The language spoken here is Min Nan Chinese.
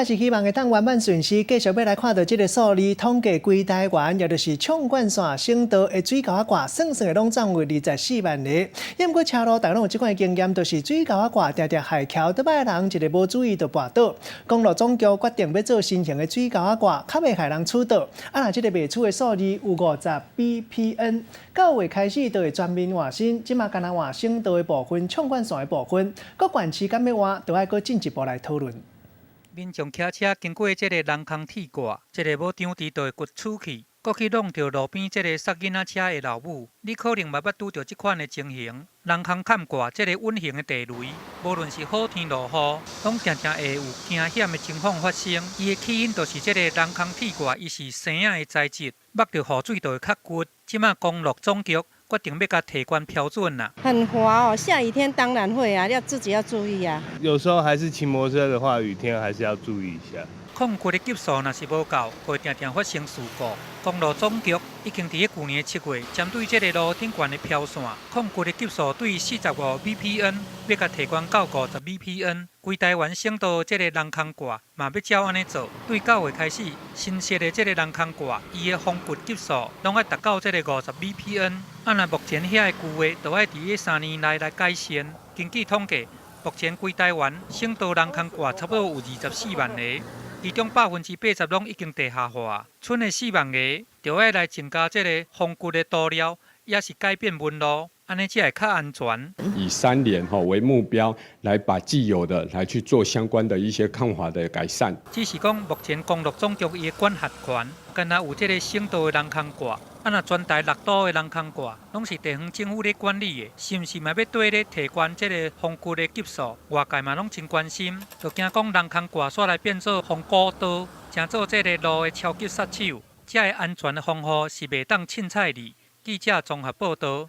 是希望會當圓滿順遂，繼續欲來看著這个數字統計，規台灣，也就是縱貫線省道的水溝仔蓋，算算的攏總有24萬個。抑毋過車路大家攏有這款的經驗，就是水溝仔蓋定定害轎倒擺人一个無注意就跋倒。公路總局決定欲做新型的水溝仔蓋，較袂害人搐倒。啊，若這个袂搐的數字有50 BPN，9月開始就會全面換新，這馬干焦換省道的部分、縱貫線的部分，各縣市敢欲換，都愛閣進一步來討論。民眾騎車經過這个人空鐵蓋，一个無張持就會掘出去，閣去挵著路邊這个捒囡仔車的老母。你可能嘛捌拄著這款的情形。人空崁蓋這个隱形的地雷，無論是好天落雨，攏定定會有驚險的情況發生。伊的起因就是這个人空鐵蓋，伊是生仔的材質，目著雨水就會較掘。這馬公路總局決定欲共提懸標準啦。很滑哦，下雨天當然會啊，要自己要注意啊。有時候還是騎摩托車的話，雨天還是要注意一下。控掘的級數若是無夠，會定定發生事故。公路總局已經佇咧舊年7月，針對這个路頂懸的飄線，控掘的級數對45 BPN，欲共提懸到50 BPN。規台灣省道這个人空蓋嘛欲照按呢做。對9月開始，新設的這个人空蓋，伊的防掘級數攏愛達到這个50 BPN。啊，若目前遐个舊的，就愛佇咧3年內來改善。根據統計，目前規台灣省道人空蓋差不多有24萬个。其中80%攏已經地下化，賰的4萬個就愛來增加這个防掘的塗料，抑是改變紋路，按呢才會較安全。以3年吼為目標，來把既有的來去做相關的一些抗滑的改善。只是講目前公路總局伊的管轄權，干焦有這个省道的人空蓋，啊若全台六都的人空蓋，攏是地方政府咧管理的，是毋是嘛欲綴咧提懸這个防掘的級數？外界嘛攏真關心，就驚講人空蓋煞來變做防古刀，成做這个路的超級殺手。這个安全的防護是袂當凊彩的。記者綜合報導。